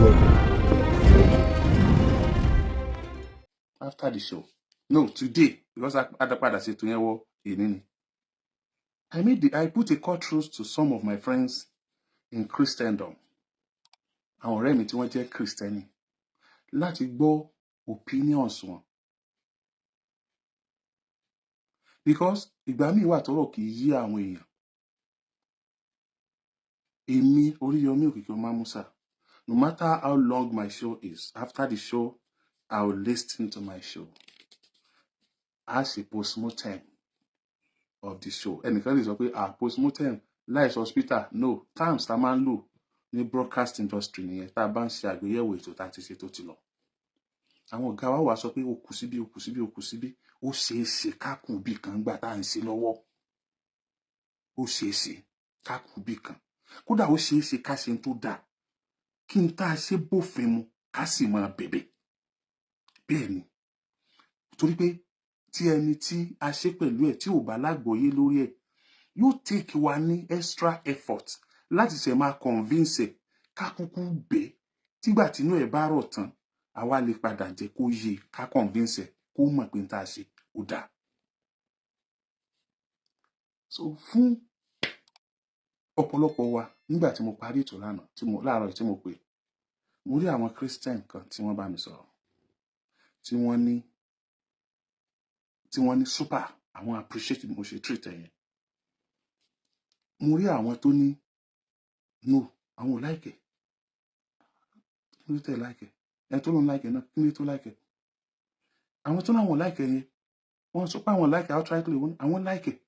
Welcome. Thank you. After the show, no, today, because I padà ṣètò yẹn wọ èní ni. I put a call through to some of my friends in Christendom, àwọn ọ̀rẹ́ mi tí wọ́n jẹ́ Kristẹni, láti gbọ́ opinions wọn. Because ìgbà míì wà tọ́rọ̀ kì í yé àwọn èèyàn. Èmi, Oríyọmí Òkìkí Ọmọ Musa, no matter how long my show is, after the show, I will listen to my show. As a postmortem of the show. Ẹnìkan lè sọ pé, ah, postmortem láìsọ hospital. No, terms tá a máa ń lò ní broadcast industry nìyẹn, tá a bá ń ṣe àgbéyẹ̀wò ètò tá a ti ṣe tó ti lọ. Àwọn ọ̀gá wa wá sọ pé ó kù síbí, ó kù síbí, ó kù síbí, ó ṣeé ṣe ká kù bí kan gbà tá à ń ṣe lọ́wọ́. Ó ṣeé ṣe ká kù bí kan. Kódà ó ṣeé ṣe ká ṣe tó dáa. Kí n tá a ṣe bófin mu, ká sì máa bẹ̀bẹ̀. Bẹ́ẹ̀ ni, torí pé tí ẹni tí a ṣe pẹ̀lú ẹ̀ tí ò bá lágbọ́yé lórí ẹ̀, yóò take wa ní extra effort láti ṣe máa convince ẹ̀, ká kúkú bẹ̀. Tígbà tínú ẹ̀ bá rọ̀ tán, àwa lè padà jẹ́ kó yé, ká convince ẹ̀ kó mọ̀ pé n tá a ṣe ó dáa. So fún ọ̀pọ̀lọpọ̀ wa, nígbà tí mo parí ètò lánàá, tí mo láàárọ̀ tí mo pè, mo rí àwọn Christian kan tí wọ́n bá mi sọ̀rọ̀, tí wọ́n ní super, àwọn appreciate bí mo ṣe treat ẹ yẹn. Mo rí àwọn tó ní no, àwọn ò like ẹ̀. Kí ló tẹ̀ like ẹ̀? Ẹni tó lóun like ẹ̀ náà, kí ló tó like ẹ̀? Àwọn tó láwọn ò like ẹ̀ yẹn, wọ́n sọ pé àwọn like ẹ̀ outrightly, wọ́n ní àwọn like ẹ̀,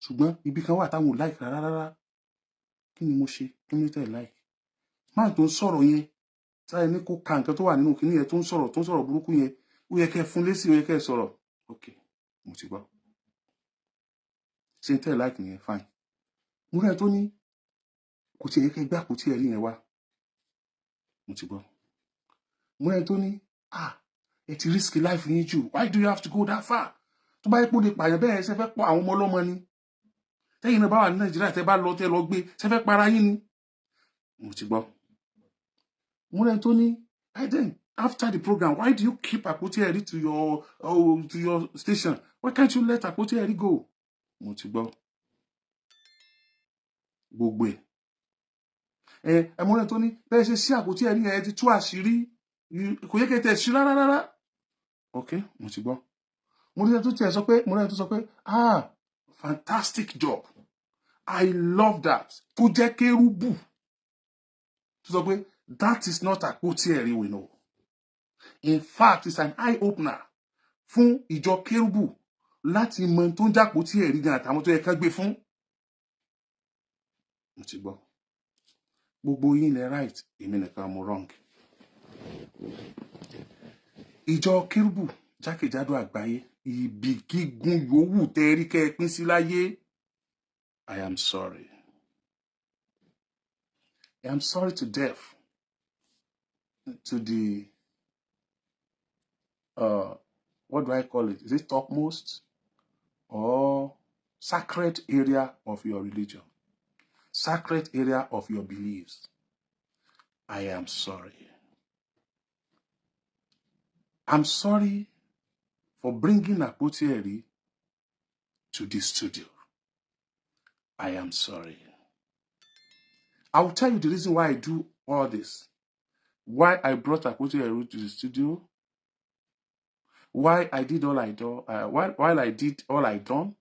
ṣùgbọ́n ibi kan wà táwọn ò like rárá rárá. Kí ni mo ṣe? Kí ló tẹ̀ like? Máà tó ń sọ̀rọ̀ yẹn, táyà ní kó ka nǹkan tó wà nínú kinní yẹn, tó ń sọ̀rọ̀ burúkú yẹn, ó yẹ kẹ́ ẹ fún lésì, ó yẹ kẹ́ ẹ sọ̀rọ̀. Ok, mo ti gbọ́. Ṣe ń tẹ̀ like yẹn? Fine. Mo rí ẹ tó ní kò tiẹ̀ yẹ kẹ́ gbá kò tiẹ̀ rí yẹn wá. Mo ti gbọ́. Mo rí ẹ tó ní, ah, ẹ ti risk life yín jù. Why do you have to go that far? Tó bá yẹ kó lè pààyàn bẹ́ẹ̀, ṣe fẹ́ pọ̀ àwọn ọmọ ọlọ́mọ ni? Tẹ́yìn náà bá wà ní Nàìjíríà, tẹ́ bá lọ, tẹ́ lọ gbé, ṣe fẹ́ para yín ni? Mo ti gbọ́. Mo rí ẹ tó ní, "Hey, then after the program, why do you keep Àpótí Ẹ̀rí to your station? Why can't you let Àpótí Ẹ̀rí go?" Mo ti gbọ́ gbogbo ẹ̀. Ẹ mo rí ẹ tó ní bẹ́ẹ̀ ṣe sí Àpótí Ẹ̀rí yẹn, ẹ ti tú àṣírí, kò yẹ kẹ́ tẹ̀ sí rárá rárá. Ok, mo ti gbọ́. Mo rí ẹ tó tiẹ̀ sọ pé, mo rí ẹ tó sọ pé, "Ah, fantastic job, I love that," tó jẹ́ kérúbù, tó sọ pé that is not Àpótí Ẹ̀rí we know. In fact, it's an eye opener fún ìjọ kérúbù láti mọ tó ń jàpótí ẹ̀rí gan àtàwọn tó yẹ ká gbé fún. Mo ti gbọ́. Gbogbo yín lẹ right, èmi nìkan mo wrong. Ìjọ kérúbù jákèjádò àgbáyé, ibi gígùn yòówù tẹ́ rí kẹ́ ẹ pín sí láyé, I am sorry. I am sorry to death to the what do I call it? Is it topmost or sacred area of your religion, sacred area of your beliefs? I am sorry. I'm sorry for bringing Àpótí Ẹ̀rí to this studio. I am sorry. I will tell you the reason why I do all this. Why I brought Àpótí Ẹ̀rí to the studio. Why I did all I do. While I did all I done.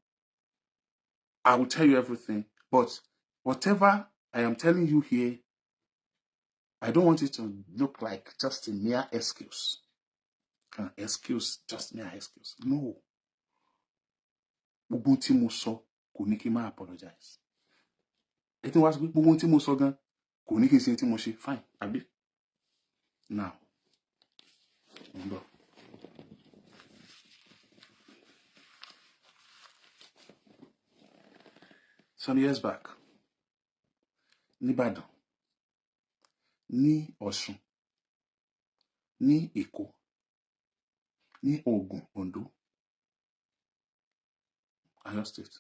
I will tell you everything. But whatever I am telling you here, I don't want it to look like just a mere excuse. An excuse, just mere excuse. No. Gbogbo tí mo sọ kò ní kí n má apologize. Ẹ tí wọ́n wá sọ pé gbogbo tí mo sọ gan kò ní kí n ṣe tí mo ṣe. Fine, àbí? Now, mo ń bọ̀. Some years back, nìbàdàn, ní Ọ̀ṣun, ní Èkó, ní Ògùn, Oǹdó, Ọ̀yọ́ State,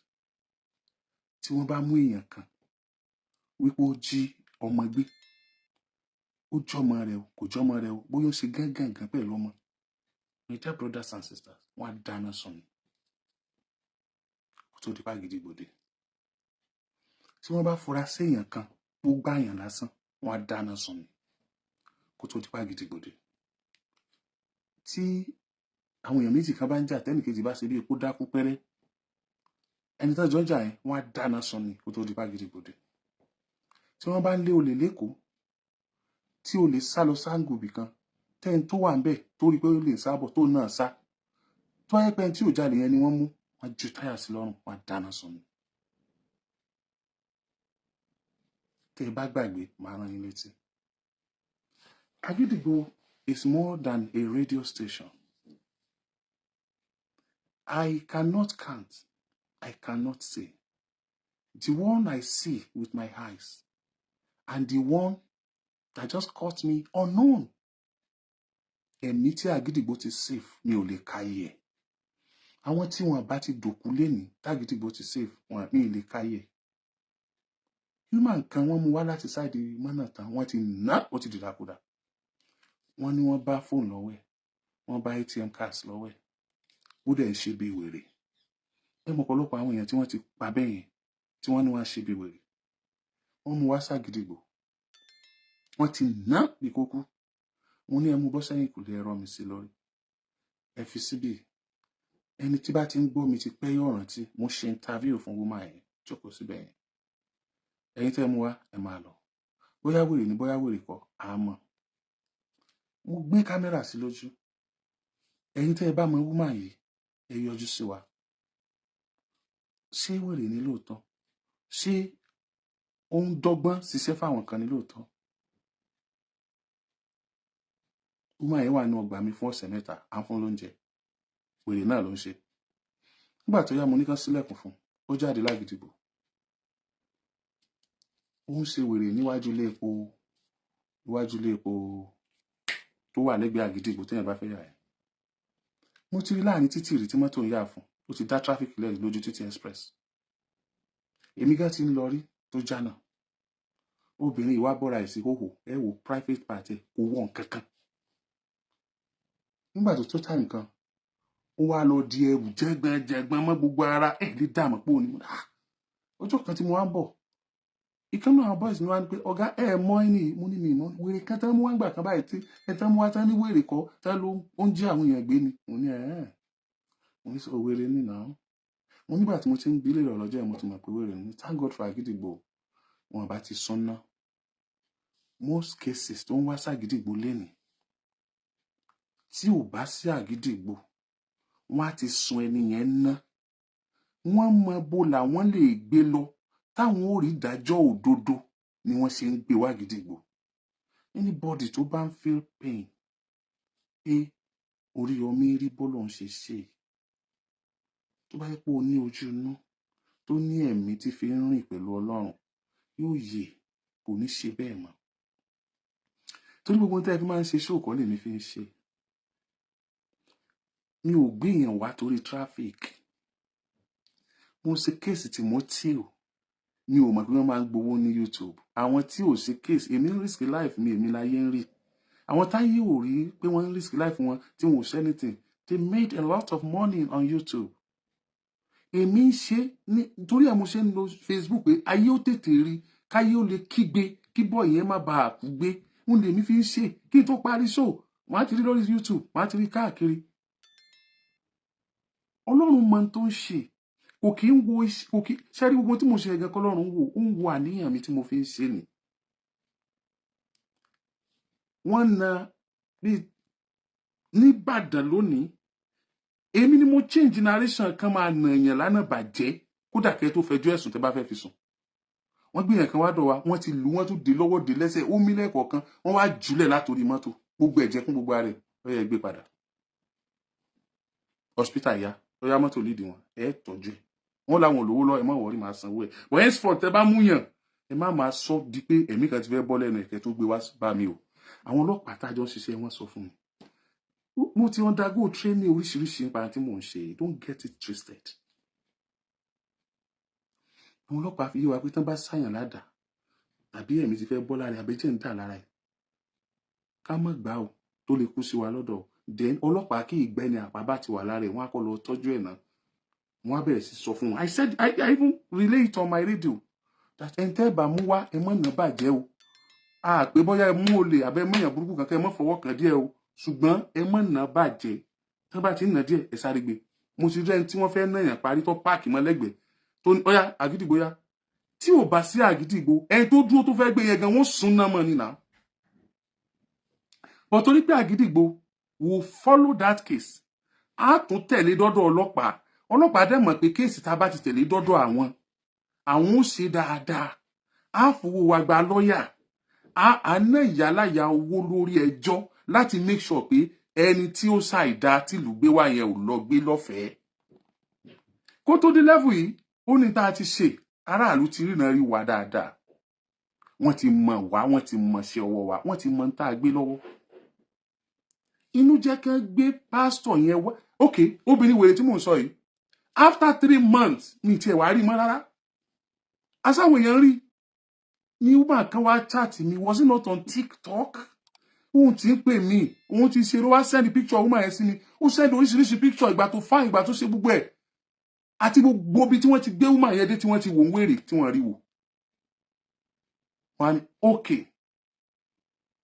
tí wọ́n bá mú èèyàn kan wípé ó jí ọmọ gbé, Ó jọmọ rẹ o, kò jọmọ rẹ o, bóyá ó ṣe gángangan pẹ̀lú ọmọ. My dear brothers and sisters, wọ́n á dáná sun ni kó tó di pa gidigbòde. Tí wọ́n bá fura séèyàn kan tó gbàyàn lásán, wọ́n á dáná sun ni kó tó di pa gidigbòde. Tí àwọn èèyàn méjì kan bá ń jà, tẹ́nìkejì bá ṣe bí epo dákú pẹ́rẹ́, ẹni tó jọ ń jà yẹn, wọ́n á dáná sun ni kó tó di pa gidigbòde. Tí wọ́n bá ń lé olè lẹ́kọ̀ọ́, tí olè sá lọ sáǹgù bì kan, tẹ́ni tó wà ń bẹ̀ tó rí pé ó lè sábọ̀ tó náà sá, tó wáyé pé ẹni tí ò jalè yẹn ni wọ́n mú, wọ́n ju táyà sí lọ́rùn, wọ́n á dáná sun ni. Tẹ́ ẹ bá gbàgbé, màá rán yín létí. Agidigbo is more than a radio station. I cannot count. I cannot say. The one I see with my eyes and the one that just caught me unknown. Ẹ̀mí tí Àgídìgbò ti save, mi ò lè ka iye ẹ̀. Àwọn tí wọn bá ti dòkú lénìí tágídìgbò ti save wọn, mi ò lè ka iye ẹ̀. Human kan, wọ́n mú wá láti side mọ́nà tán, wọ́n ti ná, ó ti dìdàkudà. Wọ́n ní wọ́n bá fóònù lọ́wọ́ ẹ̀, wọ́n bá ATM cards lọ́wọ́ ẹ̀, ó dẹ̀ ń ṣe bí wèrè. Ẹ mọ̀ ọ̀pọ̀lọpọ̀ àwọn èèyàn tí wọ́n ti pa bẹ́ẹ̀ yẹn, tí wọ́n ní wọ́n á ṣe bí wèrè. Wọ́n mú wá ságídìgbò, wọ́n ti ná bí kókú. Mo ní ẹ mú bọ́ sẹ́yìn kò lè rọ mi sí lórí, ẹ fi síbì. Ẹni tí bá ti ń gbọ́ mi ti pẹ́ yóò rántí, mo ṣe interview fún woman yẹn jókòó síbẹ̀ yẹn. Ẹ̀yin tẹ́ mú wá, ẹ máa lọ. Bóyá wèrè ni, bóyá wèrè kọ́, àmọ́ mo gbé kámẹ́rà sí lójú. Ẹ̀yin tẹ́ ẹ bá mọ woman yìí, ẹ yọjú sí wa. Ṣé wèrè ni lóòótọ́? Ṣé ó ń dọ́gbọ́n ṣiṣẹ́ fáwọn kan ní lóòótọ́? Woman yẹn wà ní ọgbà mi fún ọ̀sẹ̀ 3, à ń fún lóúnjẹ. Wèrè náà ló ń ṣe. Nígbà tó yá, mo ní kán sílẹ̀kùn fún ó jáde lágídígbò. Ó ń ṣe wèrè níwájú ilé epo, níwájú ilé epo tó wà lẹ́gbẹ̀ẹ́ Àgídìgbò téèyàn bá fẹ́ yà ẹ́. Mo ti rí láàrin títì rí tí mọ́tò ń yà fún, ó ti dá traffic lẹ̀ lójú títì express. Èmi gán ti ń lọ rí tó jánà. Obìnrin ìwà bọ́ra ẹ̀ sí hóhò, ẹ wo private part ẹ̀, kò wọ̀ nǹkan kan. Nígbà tó tó time kan, ó wá lọ di ẹrù jẹ́gbẹ́jẹ́gbọ́n mọ́ gbogbo ara ẹ̀, lè dààmú pò ní. Ọjọ́ kan tí mo wá ń bọ̀, ìkan náà àwọn boys mi wá ní pé, "Ọ̀gá, ẹ mọ ẹni yìí?" Mo ní mi mọ́. Wèrè kan tán mú wá ń gbà kan báyìí tí ẹ tán mú wá tán ní wèrè kọ́ tán ló ń jí àwọn èèyàn gbé ni. Mo ní ẹ̀, mo ní sọ wèrè ní náà. Mo nígbà tí mo ti ń gbélé rẹ̀ lọ́jọ́ yẹn, mo ti mọ̀ pé wèrè ni. Thank God for Àgídìgbò, wọn bá ti súnná. Most cases tó ń wá ságídìgbò lénìí, tí ò bá sí Àgídìgbò, wọn á ti sun ẹni yẹn ná. Wọ́n mọ bó làwọn lè gbé lọ táwọn ò rí ìdájọ́ òdodo ni wọ́n ṣe ń gbé wá Àgídìgbò. Anybody tó bá ń feel pain pé Oríyọmí rí bọ́lọ̀ ń ṣe ṣe, tó bá yẹ pé o ní ojú inú tó ní ẹ̀mí tí fi ń rìn pẹ̀lú Ọlọ́run, yóò yè, kò ní ṣe bẹ́ẹ̀ mọ́. Torí gbogbo tẹ́ ẹ fi máa ń ṣe ṣóòkọ́ lèmi fi ń ṣe. Mi ò gbé èèyàn wá torí traffic. Mo ṣe case Timothy, mi ò mọ̀ pé wọ́n máa ń gbowó ní YouTube. Àwọn tí ò ṣe case, èmi ń risk life mi, èmi láyé ń rí. Àwọn táyé ò rí pé wọ́n ń risk life wọn, tí wọn ò ṣe anything, they made a lot of money on YouTube. Èmi ń ṣe nítorí ẹ̀ mo ṣe ń lo Facebook pé ayé ó tètè rí, káyé ó lè kígbe kí bọ́ọ̀ yẹn má bàa kú gbé ń lèmi fi ń ṣe. Kí n tó parí show, wọ́n á ti rí lórí YouTube, wọ́n á ti rí káàkiri. Ọlọ́run mọ tó ń ṣe, kò kí ń wo, kò kí ṣẹ́rí gbogbo tí mo ṣe ẹ̀gẹ́ kọ́lọ́run wò, ó ń wo àníyàn mi tí mo fi ń ṣe ni. Wọ́n na bí nìbàdàn lónìí, èmi ni mo change generation kan máa nà èèyàn lánàá bàjẹ́. Kódà kẹ́ tó fẹjọ́ ẹ̀sùn tẹ́ bá fẹ́ fi sùn, wọ́n gbé yẹn kan wá dọ̀ wa, wọ́n ti lù, wọ́n tún dé lọ́wọ́, dé lẹ́sẹ̀, ó mí lẹ́ẹ̀kọ̀ọ̀kan, wọ́n wá jùlẹ̀ látòrí mọ́tò, gbogbo ẹ̀jẹ̀ kún gbogbo ara ẹ̀. Ó yẹ gbé padà hospital ya, ó yá mọ́tò lídìí wọn, ẹ tọ́jú ẹ̀. Wọ́n làwọn olówó lọ, ẹ má worry, máa sanwó ẹ̀. But henceforth, tẹ́ bá mú yàn, ẹ má máa sọ di pé ẹ̀mí kan ti fẹ́ bọ́ lẹ́nu ẹ̀kẹ́ tó gbé wá bá mi o. Àwọn ọlọ́pàá tájọ ń ṣiṣẹ́, wọ́n sọ fún mi, mo ti undergo training oríṣiríṣi nípa tí mò ń ṣe. Don't get it twisted. Àwọn ọlọ́pàá fi yé wa pé tán bá sáyàn ládàá tàbí ẹ̀mí ti fẹ́ bọ́ lára ẹ̀, àbẹ́jẹ́ ń dà lára ẹ̀. Ká má gbà o, tó lè kú sí wa lọ́dọ̀. Then ọlọ́pàá kí ìgbẹ́ni àpá bá ti wà lára ẹ̀, wọ́n á kọ́ lọ tọ́jú ẹ̀ náà, wọ́n á bẹ̀rẹ̀ sí sọ fún wọn. I said, I even relay it on my radio that ẹni tẹ́ bá mú wá, ẹ mọ̀ nà bàjẹ́ o. A pé bóyá ẹ mú olè àbẹ mọ̀yàn burúkú kankan, ẹ mọ̀ fọwọ́ kàn díẹ̀ o, ṣùgbọ́n ẹ mọ̀ nà bàjẹ́. Tí wọ́n bá ti ń nà díẹ̀, ẹ sáré gbé. Mo ti rí ẹni tí wọ́n fẹ́ nàyàn parí tó park mọ́ lẹ́gbẹ̀ẹ́, tó ní ọ̀yá àgídìgbò yá. Tí ò bá sí àgídìgbò, ẹni tó dúró tó fẹ́ gbé yẹn gan, wọ́n sún náà mọ́ ni nà. But torí pé àgídìgbò will follow that case, á tún tẹ̀lé dọ́dọ̀ ọlọ́pàá. Ọlọ́pàá dẹ̀ mọ̀ pé case tá a bá ti tẹ̀lé dọ́dọ̀ àwọn, àwọn ó ṣe dáadáa. Á fowó wa gba lọ́ọ̀yà, á ná ìyáláyà owó lórí ẹjọ́ láti make sure pé ẹni tí ó ṣàìdá tìlú gbé wá yẹn ò lọ gbé lọ́fẹ̀ẹ́. Kó tó dé level yìí, ó ní tá a ti ṣe, aráàlú ti ríran rí wa dáadáa. Wọ́n ti mọ̀ wá, wọ́n ti mọ̀ ṣe ọwọ́ wa, wọ́n ti mọ̀ tá a gbé lọ́wọ́. Inú jẹ́ kí wọ́n gbé pásítọ̀ yẹn wá. Ok, obìnrin wèrè tí mò ń sọ yìí, after 3 months, mi tiẹ̀ wá rí mọ́ rárá. Asáwọn èèyàn rí ní woman kan wá chat mi. Was it not on TikTok? Òun ti ń pè mí, òun ti ṣe ló wá send picture woman yẹn sí mi. Ó send oríṣiríṣi picture, ìgbà tó fine, ìgbà tó ṣe gbogbo ẹ̀, àti gbogbo ibi tí wọ́n ti gbé woman yẹn dé, tí wọ́n ti wò ń wèrè, tí wọ́n rí wò. Wọ́n á ní okay,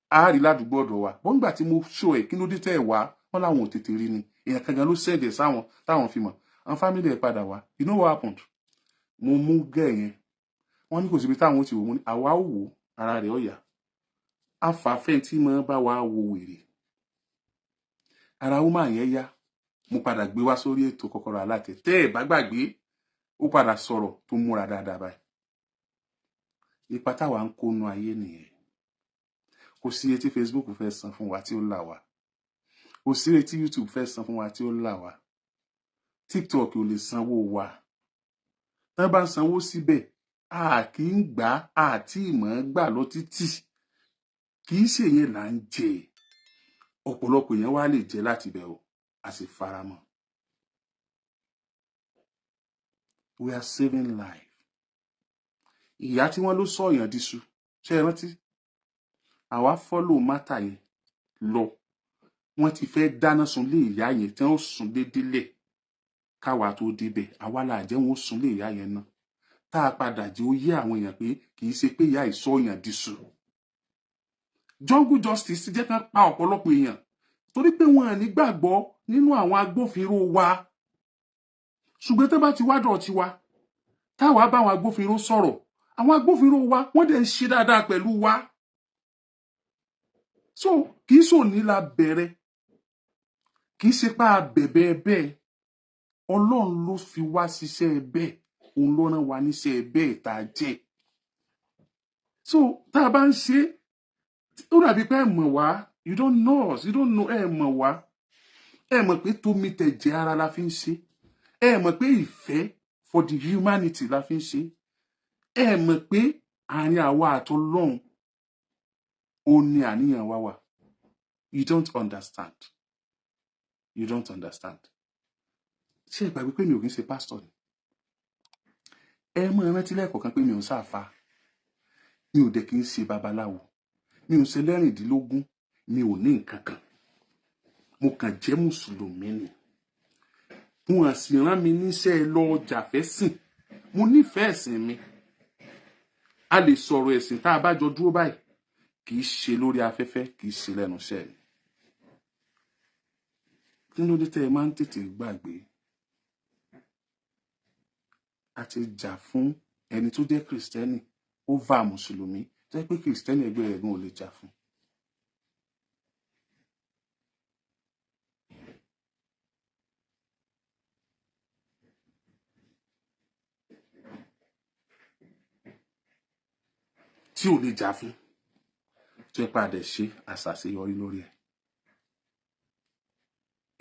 a rí ládùúgbò ọ̀dọ̀ wa bọ́n. Nígbà tí mo show ẹ̀, kí ló dé tẹ́ ẹ̀ wá? Wọ́n láwọn ò tètè rí ni. Èèyàn kan gan ló send ẹ̀ sáwọn táwọn fi mọ̀. Àwọn family ẹ̀ padà wá. You know what happened? Mo mú gẹ̀ yẹn, wọ́n ní kò síbi táwọn ti wò. Mo ní àwa ò wò, ara rẹ̀ ọ̀yà afàfẹ́ tí mo bá wa wo wèrè. Ara woman yẹn yá. Mo padà gbé wá sórí ètò Kọ́kọ́rọ́ Alátẹ. Tẹ́ ẹ̀ bá gbàgbé, ó padà sọ̀rọ̀ tó múra dáadáa báyìí. Ipa táwa ń kónú ayé nìyẹn. Kò sí etí Facebook fẹ́ san fún wa tí ó là wá, kò sí etí YouTube fẹ́ san fún wa tí ó là wá, TikTok ò lè sanwó wa. Tán bá ń sanwó síbẹ̀, a kì í gbà á, àti ìmọ̀ gbà lọ títì. Kì í ṣe yẹn là ń jẹ. Ọ̀pọ̀lọpọ̀ èèyàn wá lè jẹ láti ibẹ̀ o, a sì faramọ́. We are saving life. Ìyá tí wọ́n ló sọ̀yàn díṣu, ṣé ẹ rántí? Àwa follow matter yẹn lọ. Wọ́n ti fẹ́ dáná sun lé ìyá yẹn tí wọ́n sùn dédélẹ̀ káwa tó débẹ̀. Àwa là jẹ́ wọn ó sun lé ìyá yẹn náà, tá a padà jẹ́ ó yé àwọn èèyàn pé kì í ṣe pé ìyá ìsọ̀yàn díṣu. Jungle justice ti jẹ́ kán pa ọ̀pọ̀lọpọ̀ èèyàn torí pé wọn à ní gbàgbọ́ nínú àwọn agbófinró wa. Ṣùgbọ́n tó bá ti wádọ̀ tiwa, táwa bá àwọn agbófinró sọ̀rọ̀, àwọn agbófinró wa, wọ́n dẹ̀ ń ṣe dáadáa pẹ̀lú wa. So kì í sòní la bẹ̀rẹ̀, kì í ṣe pé a bẹ̀bẹ̀ bẹ́ẹ̀. Ọlọ́run ló fi wá ṣiṣẹ́ bẹ́ẹ̀, òun ló rán wa níṣẹ́ bẹ́ẹ̀ tá a jẹ́. So tá a bá ń ṣe, ó dàbí pé ẹ mọ̀ wá. You don't know us, you don't know. Ẹ mọ̀ wá, ẹ mọ̀ pé tómi tẹ̀jẹ̀ ara la fi ń ṣe. Ẹ mọ̀ pé ìfẹ́ for the humanity la fi ń ṣe. Ẹ mọ̀ pé àárín àwa àtọlọ́run ó ní àníyàn wa wà. You don't understand, you don't understand. Ṣé ẹ gbàgbé pé mi ò kí ń ṣe pásítọ̀ ni? Ẹ mọ̀ rántí lẹ́ẹ̀kọ̀ọ̀kan pé mi ò ń sáfà, mi ò dẹ̀ kí ń ṣe babaláwo, mi ò ń ṣe lẹ́rìndínlógún, mi ò ní nǹkan kan. Mo kàn jẹ́ mùsùlùmí ni. Wọn sì rán mi níṣẹ́ lọ jàfẹ́ sìn. Mo nífẹ̀ẹ́ ẹ̀sìn mi. A lè sọ̀rọ̀ ẹ̀sìn tá a bá jọ dúró báyìí. Kì í ṣe lórí afẹ́fẹ́, kì í ṣe lẹ́nu iṣẹ́ mi. Kí ló dé tẹ́ ẹ máa ń tètè gbàgbé? A ti jà fún ẹni tó jẹ́ kìrìsìtẹ́nì over mùsùlùmí tó jẹ́ pé kìrìsìtẹ́nì ẹgbẹ́ rẹ̀ gan ò lè jà fún. Tí ò lè jà fún, tó yẹ pé a dẹ̀ ṣe àṣàṣeyọrí lórí ẹ̀.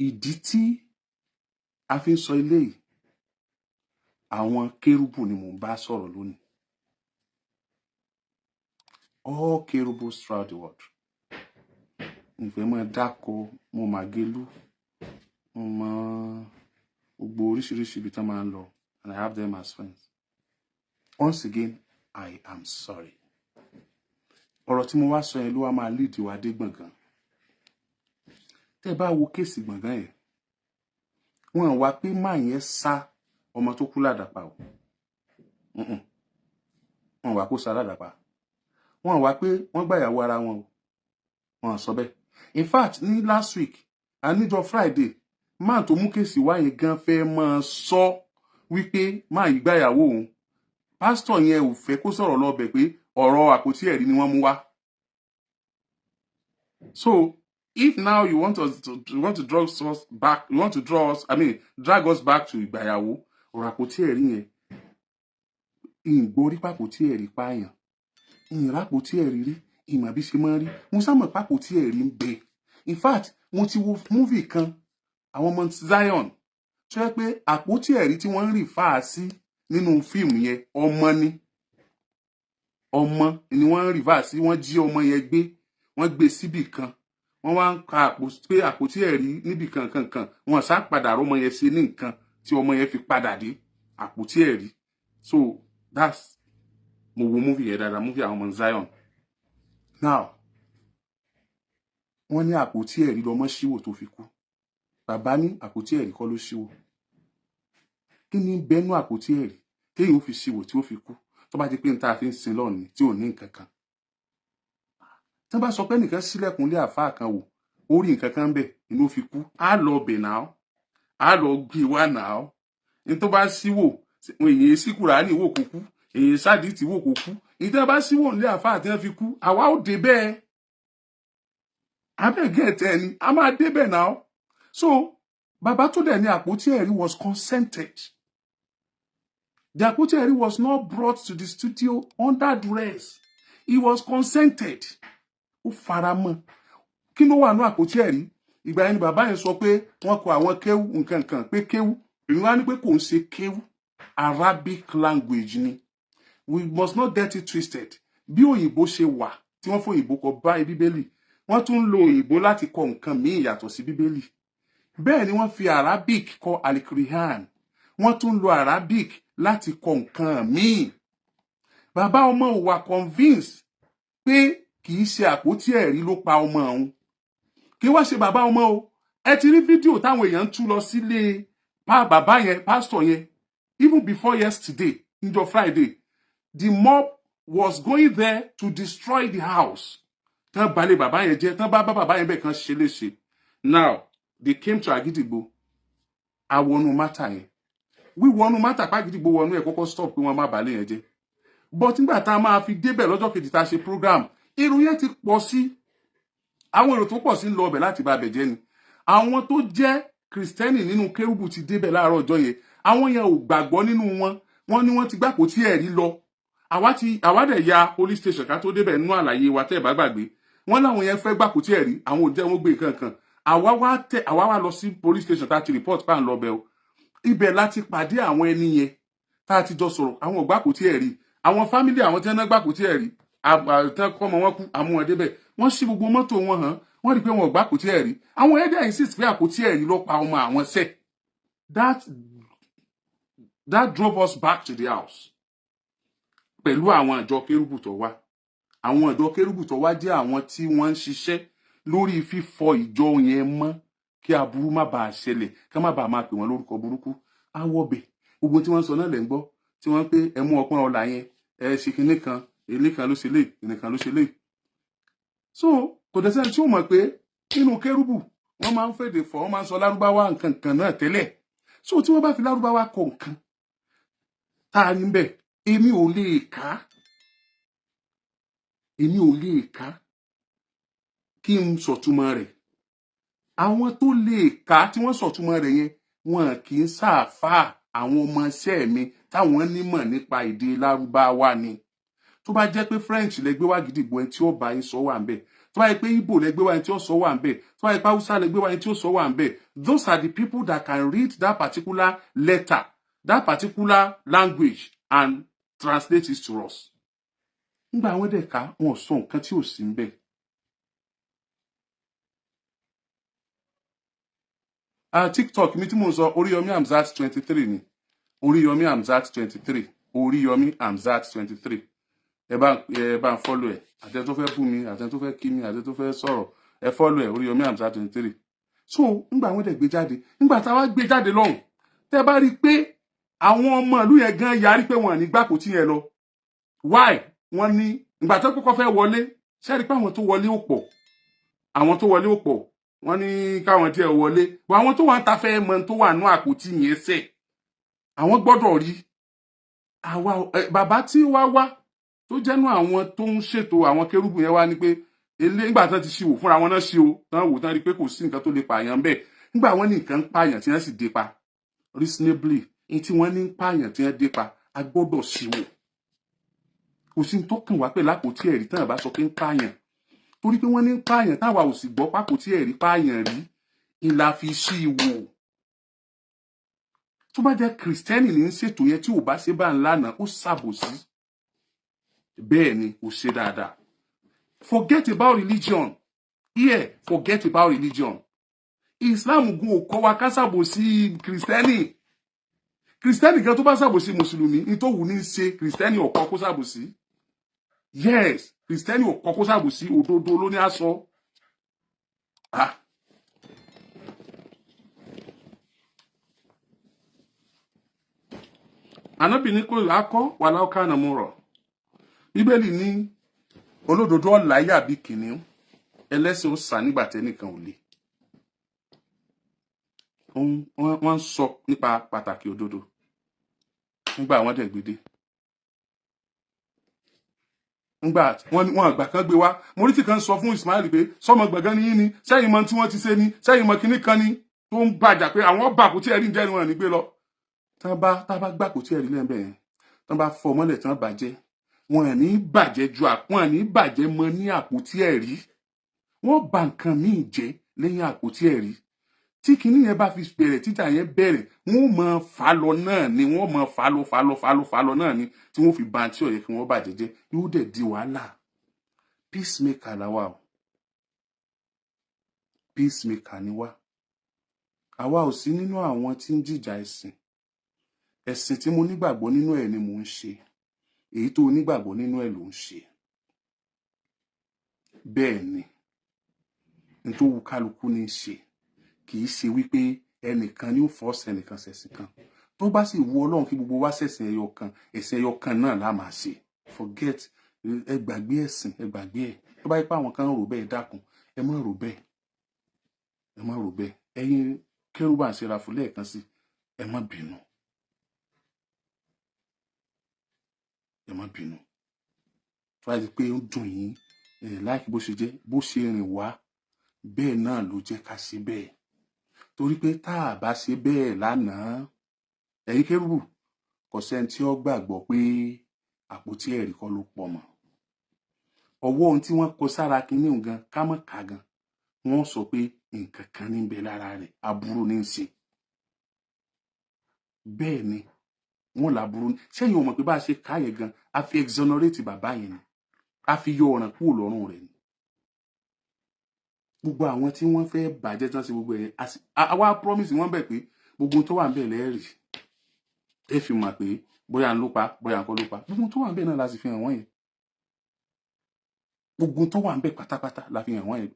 Ìdí tí a fi ń sọ eléyìí, àwọn kérúbù ni mò ń bá sọ̀rọ̀ lónìí. All kérúbù throughout the world. Nfẹ́ máa dáko, mo mà gélú, mo mọ gbogbo oríṣiríṣi ibi tí wọ́n máa ń lọ, and I have them as friends. Once again, I am sorry. Ọ̀rọ̀ tí mo wá sọ yẹn ló wá máa lead wa dé gbọ̀ngàn. Tẹ́ bá wo case Gbọ̀ngàn yẹn, wọ́n wá pé máa yẹn sá ọmọ tó kú ládàpá o. Wọ́n wá kó sá ládàpá, wọ́n wá pé wọ́n gbàyàwó ara wọn o, wọ́n sọ bẹ́ẹ̀. In fact, ní last week àníjọ Friday, máà tó mú case wá yẹn gan fẹ́ máa sọ wípé máa yìí gbàyàwó òun. Pásítọ̀ yẹn ò fẹ́ kó sọ̀rọ̀ lọ bẹ̀ pé ọ̀rọ̀ àpótí ẹ̀rí ni wọ́n mú wá. So if now you want to draw us back, you want to draw us, I mean, drag us back to ìgbàyàwó, ọ̀rọ̀ àpótí ẹ̀rí yẹn, ìgbórí pàpótí ẹ̀rí pààyàn, ìràpótí ẹ̀rí rí ìmọ̀ bí ṣe máa ń rí. Mo sá mọ̀ pàpótí ẹ̀rí ń bẹ. In fact, mo ti wo movie kan, àwọn ọmọ Zion, tó yẹ pé àpótí ẹ̀rí tí wọ́n ń rì fáa sí nínú fíìmù yẹn, ọmọ ni, ọmọ ni wọ́n ń rì fáa sí. Wọ́n jí ọmọ yẹn gbé, wọ́n gbé síbì kan, wọ́n wá ń ka àpò pé àpótí ẹ̀rí níbì kan kan kan. Wọ́n sá padà rọ́mọ yẹn ṣe ní nǹkan tí ọmọ yẹn fi padà dé àpótí ẹ̀rí. So that's, mo wo movie yẹn dáadáa, movie àwọn ọmọ Zion. Now, wọ́n ní àpótí ẹ̀rí lọmọ ṣíwò tó fi kú. Bàbá ní àpótí ẹ̀rí kọ́ ló ṣíwò. Kí ni bẹnu àpótí ẹ̀rí téèyàn ó fi ṣíwò tí ó fi kú, tó bá ti pé ní tá a fi ń sin lọ́ọ̀ni tí ò ní nǹkan kan? Tí wọ́n bá sọ pé nìkan sílẹ̀kùn lé àáfàá kan wò, ó rí nǹkan kan bẹ̀ inú fi kú, á lọ bẹ̀ náà, á lọ gbé wá náà. Ní tó bá síwò, èyí sí Kùránì wò kó kú, èyí sádìtì wò kó kú. Ní tí wọ́n bá síwò nílé àáfàá tí wọ́n fi kú, àwa ó dé bẹ́ẹ̀ abẹ́gẹ́ tẹ́ ni a máa débẹ̀ náà. So bàbá tó dẹ̀ ní àpótí ẹ̀rí was consented. The àpótí ẹ̀rí was not brought to the studio under duress. He was consented, ó fara mọ́. Kí ló wà ní àpótí ẹ̀rí? Ìgbà yẹn ni bàbá yẹn sọ pé wọ́n kọ àwọn kéwú nǹkan kan, pé kéwú. Èmi wá ní pé kò ń ṣe kéwú, Arabic language ni. We must not get it twisted. Bí òyìnbó ṣe wà tí wọ́n fún òyìnbó kọ báyìí Bíbélì, wọ́n tún ń lo òyìnbó láti kọ nǹkan míì yàtọ̀ sí Bíbélì. Bẹ́ẹ̀ ni wọ́n fi Arabic kọ Alikurihan, wọ́n tún lo Arabic láti kọ nǹkan míì. Bàbá ọmọ ò wà convince pé kì í ṣe àpótí ẹ̀rí ló pa ọmọ òun. Kí wá ṣe bàbá ọmọ o, ẹ ti rí fídíò táwọn èèyàn ń tú lọ sílé pa bàbá yẹn, pásítọ̀ yẹn. Even before yesterday, níjọ́ Friday, the mob was going there to destroy the house, tán balẹ̀ bàbá yẹn jẹ́, tán bá bá bàbá yẹn bẹ́ẹ̀ kan ṣe léṣe. Now they came to Agidigbo, awọnú matter yẹn, wíwọnú matter pàgídìgbò wọnú ẹ̀ kọ́kọ́ stop pé wọ́n má balẹ̀ yẹn jẹ́. But nígbà tá a máa fi débẹ̀ lọ́jọ́ kejì tá a ṣe program, èrò yẹn ti pọ̀ sí. Àwọn èrò tó pọ̀ sí ń lọ ọbẹ̀ láti bá abẹ̀ jẹ́ ni. Àwọn tó jẹ́ Kìrìsìtẹ́nì nínú kérúbù ti débẹ̀ láàárọ̀ ọjọ́ yẹn. Àwọn yẹn ò gbàgbọ́ nínú wọn. Wọ́n ní wọ́n ti gbàpò tí ẹ̀rí lọ. Àwa ti àwa dẹ̀ ya police station ká tó débẹ̀. Nínú àlàyé wa, tẹ́ ẹ̀ bá gbàgbé, wọ́n láwọn yẹn fẹ́ gbàpò tí ẹ̀rí, àwọn ò jẹ́ wọ́n gbé nǹkan kan. Àwa wá tẹ, àwa wá lọ sí police station tá a ti report pa ń lọ bẹ̀ o. Ibẹ̀ láti pàdé àwọn ẹni yẹn tá a ti jọ sọ̀rọ̀. Àwọn ò gbàpò tí ẹ̀rí. Àwọn family àwọn tí wọ́n gbàpò tí ẹ̀rí tán kọ́ ọmọ wọn kú, àmú wọn débẹ̀. Wọ́n ṣí gbogbo mọ́tò wọn hàn, wọ́n rí i pé wọn ò gbàpò tí ẹ̀rí. Àwọn ẹ̀dẹ̀ insist pé àpótí ẹ̀rí ló pa ọmọ àwọn sẹ́. That drove us back to the house pẹ̀lú àwọn àjọ kérúbù tó wá. Àwọn àjọ kérúbù tó wá jẹ́ àwọn tí wọ́n ń ṣiṣẹ́ lórí fífọ ìjọ yẹn mọ́, kí aburú má bàa ṣẹlẹ̀, ká má bàa máa pè wọ́n lórúkọ burúkú. Awọ́bẹ̀ gbogbo tí wọ́n ń sọ náà lẹ́ ń gbọ́ tí wọ́n ń pé ẹ mú ọpọ́n ọ̀la yẹn, ẹ ṣe kinní kan, èlé kan ló ṣe lé, kinní kan ló ṣe lé. So kò dẹ̀ sẹ́ni tí ó mọ̀ pé nínú kérúbù, wọ́n máa ń fèdè fọ̀, wọ́n máa ń sọ Lárúbáwá nǹkan kan náà tẹ́lẹ̀. So tí wọ́n bá fi Lárúbáwá kọ nǹkan tá a rí ń bẹ̀, èmi ò lè kà á, èmi ò lè kà á kí n sọ̀túnmọ̀ rẹ̀. Àwọn tó lè kà á tí wọ́n sọ̀túnmọ̀ rẹ̀ yẹn, wọn kì í ṣàáfàá. Àwọn ọmọọṣẹ́ mi táwọn nímọ̀ nípa èdè Lárúbáwá ni. Tó bá jẹ́ pé French lẹ gbé wá Gidigbo, ẹni tí ó bá yín sọ wà ń bẹ̀. Tó bá jẹ́ pé Igbo lẹ gbé wá, ẹni tí ó sọ wà ń bẹ̀. Tó bá jẹ́ pé Hausa lẹ gbé wá, ẹni tí ó sọ wà ń bẹ̀. Those are the people that can read that particular letter, that particular language, and translate it to us. Nígbà wọn dẹ̀ ká, wọn ò sọ nǹkan tí ò sí ń bẹ̀. TikTok mi tí mò ń sọ, Oríyọmí Hamzat 23 ni. Oríyọmí Hamzat 23, Oríyọmí Hamzat 23. Ẹ bá ń follow ẹ. Àtẹ tó fẹ́ bú mi, àtẹ tó fẹ́ kí mi, àtẹ tó fẹ́ sọ̀rọ̀, ẹ follow ẹ, Oríyọmí Hamzat 23. So ńgbà wọ́n dẹ̀ gbé jáde, ńgbà táwa gbé jáde lọ́hùn, tẹ́ bá rí i pé àwọn ọmọ ìlú yẹn gan yarí pé wọn ò ní gbàpótí yẹn lọ. Why? Wọ́n ní ìgbà tó kọ́kọ́ fẹ́ wọlé, ṣe rí i pé àwọn tó wọlé ò pọ̀? Àwọn tó wọlé ò pọ̀. Wọ́n ní káwọn díẹ̀ wọlé bọ, àwọn tó wà ń ta fẹ́ mọ tó wà nú àpótí yẹn sẹ̀, àwọn gbọ́dọ̀ rí. Àwa bàbá tí wá wá tó jẹ́nu àwọn tó ń ṣètò àwọn kérúbù yẹn wá ní pé ilé nígbà tán ti ṣíwò fúnra wọn náà ṣí o, tán wò tán rí i pé kò sí nǹkan tó lè pààyàn bẹ́ẹ̀. Nígbà wọ́n ní nǹkan ń pààyàn tí wọ́n sì dé pa, reasonably, ní tí wọ́n ní ń pààyàn tí wọ́n dé pa, a gbọ́dọ̀ ṣíwò. Kò sí ní tó kàn wá pẹ̀lú àpótí ẹ̀rí tán bá sọ pé ń pààyàn, torí pé wọ́n ní ń pààyàn, táwa ò sì gbọ́ pápótí ẹ̀rí pààyàn rí ìlà fi ṣí i wò. Tó bá jẹ́ Kìrìsìtẹ́nì ní ń ṣètò yẹn, tí ò bá ṣe bá ń lánàá, ó ṣàbòsí. Bẹ́ẹ̀ ni, kò ṣe dáadáa. Forget about religion here, forget about religion. Islam gun ò kọ́ wa ká ṣàbòsí Kìrìsìtẹ́nì. Kìrìsìtẹ́nì gan tó bá ṣàbòsí Mùsùlùmí ní tó wù ní ṣe, Kìrìsìtẹ́nì ò kọ́ kó ṣàbòsí. Yes, Kìrìsìtẹ́nì ò kọ́ kó ṣàbòsí. Òdodo ló ní aṣọ. Ah, Ànábì ní kò akọ wà láwùká nà mú rọ. Bíbélì ní olódodo ọ̀láyà bí kìnìún, ẹlẹ́sìn ó sá nígbà tẹ́nìkan ò le. Wọ́n ń sọ nípa pàtàkì òdodo. Nígbà wọ́n dẹ̀ gbede, nígbà wọ́n ní wọ́n àgbà kan gbé wá, mo rí tí kan sọ fún Ismail pé sọmọ gbọ̀ngàn ní yín ni, sẹ́yìn mọ tí wọ́n ti ṣe ni, sẹ́yìn mọ kinní kan ni tó ń bàjà pé àwọn ọba kò tí ẹ̀rí ń jẹ́ ni wọ́n ní gbé lọ. Tán bá tá bá gbà kò tí ẹ̀rí lẹ́ẹ̀bẹ̀ yẹn, tán bá fọ mọ́lẹ̀, tán bàjẹ́, wọn ní bàjẹ́ ju wọn ní bàjẹ́ mọ ní àpótí ẹ̀rí. Wọ́n bà nǹkan míì jẹ́ lẹ́yìn àpótí ẹ̀rí. Tí kinní yẹn bá fi bẹ̀rẹ̀, tíjà yẹn bẹ̀rẹ̀, wọ́n mọ fà lọ náà ni, wọ́n mọ fà lọ, fà lọ, fà lọ, fà lọ náà ni, tí wọ́n fi ba tí ó yẹ kí wọ́n bàjẹ́ jẹ́, yóò dẹ̀ di wàhálà. Peacemaker làwa o, peacemaker ni wá. Àwa ò sí nínú àwọn tí ń jìjà ẹ̀sìn. Ẹ̀sìn tí mo nígbàgbọ́ nínú ẹ̀ ni mò ń ṣe, èyí tó onígbàgbọ́ nínú ẹ̀ ló ń ṣe. Bẹ́ẹ̀ ni, n tó wu kálukú ní í ṣe. Kì í ṣe wípé ẹnìkan ní ó fọ́ọ̀sì ẹnìkan ṣẹ̀sìn kan. Tó bá sì wu Ọlọ́run kí gbogbo wa ṣẹ̀sìn ẹyọ kan, ẹ̀sìn ẹyọ kan náà la máa ṣe. Forget, ẹ gbàgbé ẹ̀sìn, ẹ gbàgbé ẹ̀. Tó bá yẹ pé àwọn kan ń rò bẹ́ẹ̀, dákun, ẹ má rò bẹ́ẹ̀, ẹ má rò bẹ́ẹ̀. Ẹ̀yin kérúbà ń ṣera fún lẹ́ẹ̀kan sí, ẹ má bínú, ẹ má bínú. Tó bá yẹ pé ó dùn yín ẹ láìkí bó ṣe jẹ́, bó ṣe rìn wá bẹ́ẹ̀ náà ló jẹ́ ká ṣe bẹ́ẹ̀, torí pé tá a bá ṣe bẹ́ẹ̀ lánàá, ẹ̀yin kérúbù, kò sẹ́ni tí ó gbàgbọ́ pé àpótí ẹ̀rí kọ́ ló pọ̀ mọ́. Ọwọ́ ohun tí wọ́n kọ sára kinní òun gan, ká mọ̀ ká gan, wọ́n sọ pé nǹkan kan ní bẹ lára rẹ̀, aburú ní í ṣe. Bẹ́ẹ̀ ni, wọ́n làbúrú ní. Sẹ́yìn ò mọ̀ pé bá a ṣe ká yẹn gan, a fi exonerate bàbá yẹn ni, a fi yọ ọ̀ràn kúrò lọ́rùn rẹ̀ ni. Gbogbo àwọn tí wọ́n fẹ́ bàjẹ́ tán sí gbogbo ẹ̀yẹn, àwa promise wọ́n bẹ̀ pé gbogbo tó wà ń bẹ̀ lẹ́rìí ẹ fi mọ̀ pé bóyá ń ló pa, bóyá ń kọ́ ló pa. Gbogbo tó wà ń bẹ̀ náà la sì fi hàn wọ́n yẹn. Gbogbo tó wà ń bẹ̀ pátápátá la fi hàn wọ́n yẹn.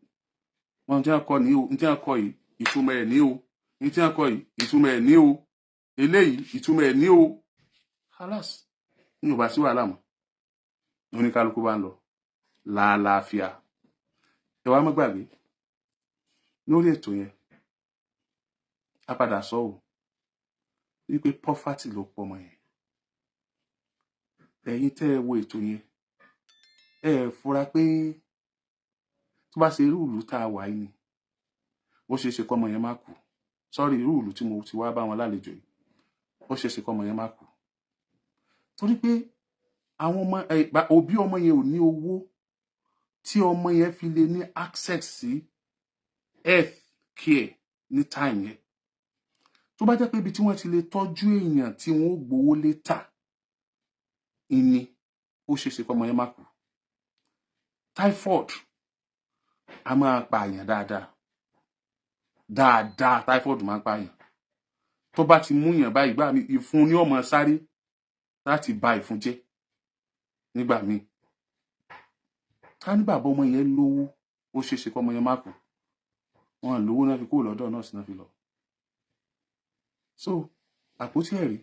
Wọ́n ti ń kọ́ ní o, ní tí wọ́n kọ́ yìí, ìtumọ̀ ẹ̀ ní o, ní tí wọ́n kọ́ yìí, ìtumọ̀ ẹ̀ ní o, eléyìí, ìtumọ̀ ẹ̀ ní o. Halas, ní ò bá sí wàhálà mọ́, oníkálukú bá ń lọ làálàáfíà. Ẹ wá má gbàgbé lórí ètò yẹn, a padà sọ ò wípé poverty ló pọ̀ mọ́ yẹn. Ẹ̀yin tẹ́ ẹ wo ètò yẹn, ẹ fura pé tó bá ṣe irú ìlú tá a wà yìí ni, ó ṣeé ṣe kọ́mọ yẹn má kú. Sọ́rí, irú ìlú tí mo ti wá bá wọn lálejò yìí, ó ṣeé ṣe kọ́mọ yẹn má kú, torí pé àwọn ọmọ ẹ òbí ọmọ yẹn ò ní owó tí ọmọ yẹn fi lè ní access sí health care ní time yẹn. Tó bá jẹ́ pé ibi tí wọ́n ti lè tọ́jú èèyàn tí wọ́n ó gbowó létà ìní, ó ṣeé ṣe kọ́mọ yẹn má kú. Typhoid a máa pààyàn dáadáa dáadáa. Typhoid máa ń pààyàn. Tó bá ti mú yàn báyìí, gbà mí, ìfun ni ó máa sáré láti ba ìfun jẹ́ nígbà míì. Ká ní bàbá ọmọ yẹn lówó, ó ṣeé ṣe kọ́mọ yẹn má kú. Wọn lówó náà fi kúrò lọ́dọ̀ nọ́ọ̀sì náà fi lọ. So àpótí ẹ̀rí,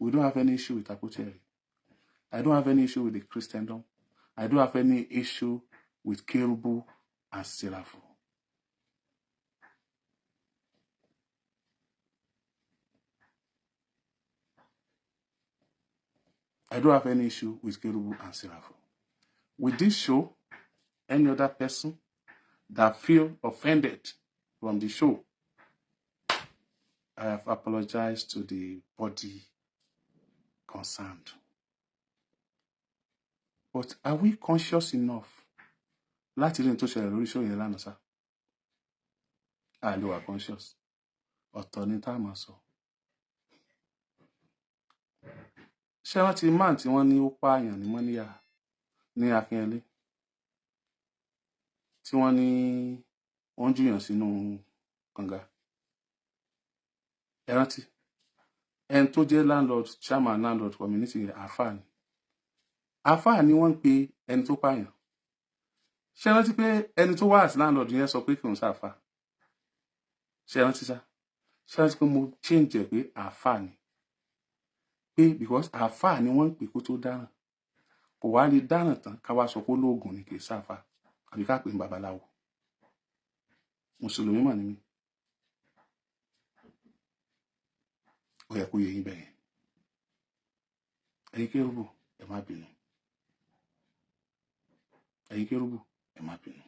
we don't have any issue with àpótí ẹ̀rí. I don't have any issue with the Christendom. I don't have any issue with Kerubu and Seraphim. I don't have any issue with Kerubu and Seraphim. With this show, any other person that feel offended from the show, I have apologized to the body concerned. But are we conscious enough láti rí ní tó ṣẹlẹ̀ lórí show yẹn lánàá sá? A lè wà conscious. Ọ̀tọ̀ ni tá a máa sọ. Ṣé wọ́n ti man tí wọ́n ní ó pààyàn ní Mọ́níyà ní Akínyẹlé, tí wọ́n ní wọ́n jùyàn sínú kànga? Ẹ rántí ẹni tó jẹ́ landlord, chairman landlord community yẹn, àáfàá ni. Àáfàá ni wọ́n ń pe ẹni tó pààyàn. Ṣé ẹ rántí pé ẹni tó wá àti landlord yẹn sọ pé kì í ṣàáfàá? Ṣé ẹ rántí sá? Ṣé ẹ rántí pé mo change ẹ pé àáfàá ni, pé because àáfàá ni wọ́n ń pè kó tó dáràn, kò wá lè dáràn tán ká wá sọ pé olóògùn ni, kì í ṣàáfàá, àbí ká pè ní babaláwo? Mùsùlùmí mà ní mí. Ó yẹ kó yé yín bẹ́ẹ̀. Ẹ̀yin kérúbù, ẹ má bínú. Ẹ̀yin kérúbù, ẹ má bínú.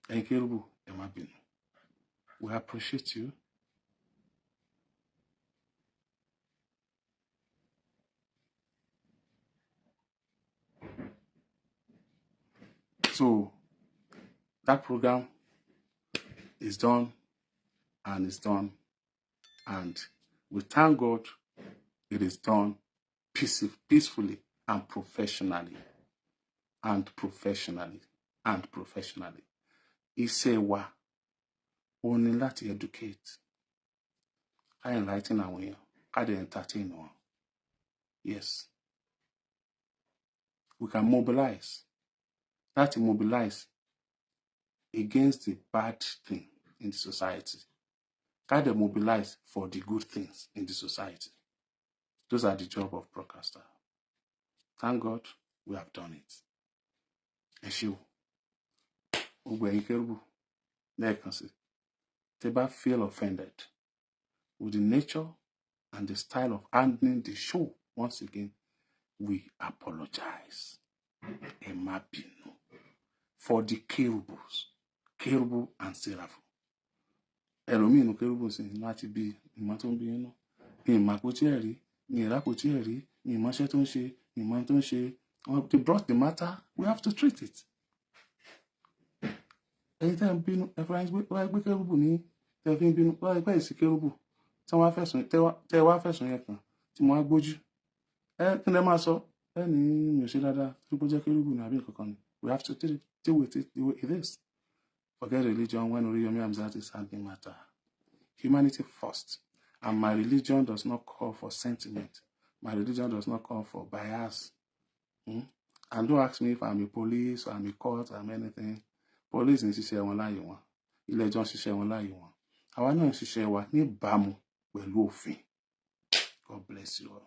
Ẹ̀yin kérúbù, ẹ má bínú. We appreciate you. So that program is done and it's done, and we thank God it is done peacefully and professionally and professionally and professionally. Iṣẹ́ wa ó ní láti educate, ká enlighten àwọn èèyàn, ká dẹ̀ entertain wọn. Yes, we can mobilize, láti mobilize against the bad thing in the society, ká dẹ̀ mobilize for the good things in the society. Those are the job of broadcaster. Thank God we have done it. Ẹ ṣé o, gbogbo ẹ̀yin kérúbù. Lẹ́ẹ̀kan sí, tẹ́ bá feel offended with the nature and the style of handling the show, once again, we apologize. Ẹ má bínú. For the kerubus, kerubu and seraphim. Ẹlòmíì inú kérúbù sí ní láti bí ìmọ̀ tó ń bí inú ní ìmọ̀ àpótí ẹ̀rí, ní ìrápótí ẹ̀rí, ní ìmọ̀ṣẹ́ tó ń ṣe, ní ìmọ̀ tó ń ṣe. They brought the matter, we have to treat it. Ẹ̀yin tẹ́ ń bínú, ẹ fúnra yín wáyé pé kérúbù ní tẹ́ fi ń bínú, wáyé pé ìsì kérúbù tí wọ́n fẹ̀sùn, tẹ́ wá fẹ̀sùn yẹn kàn tí mo wá gbójú ẹ, kí lẹ máa sọ? Ẹ ní mi ò ṣe dáadáa tó kó jẹ́ kérúbù ní àbí nǹkan kan ni. We have to deal with it the way it is. Forget religion when Oriyomi Hamzat is handling matter. Humanity first, and my religion does not call for sentiment. My religion does not call for bias. And don't ask me if I'm a police or I'm a court or I'm anything. Police ń ṣiṣẹ́ wọn láàyè wọn, ilé ẹjọ́ ń ṣiṣẹ́ wọn láàyè wọn, àwa náà ń ṣiṣẹ́ wa níbàámu pẹ̀lú òfin. God bless you all.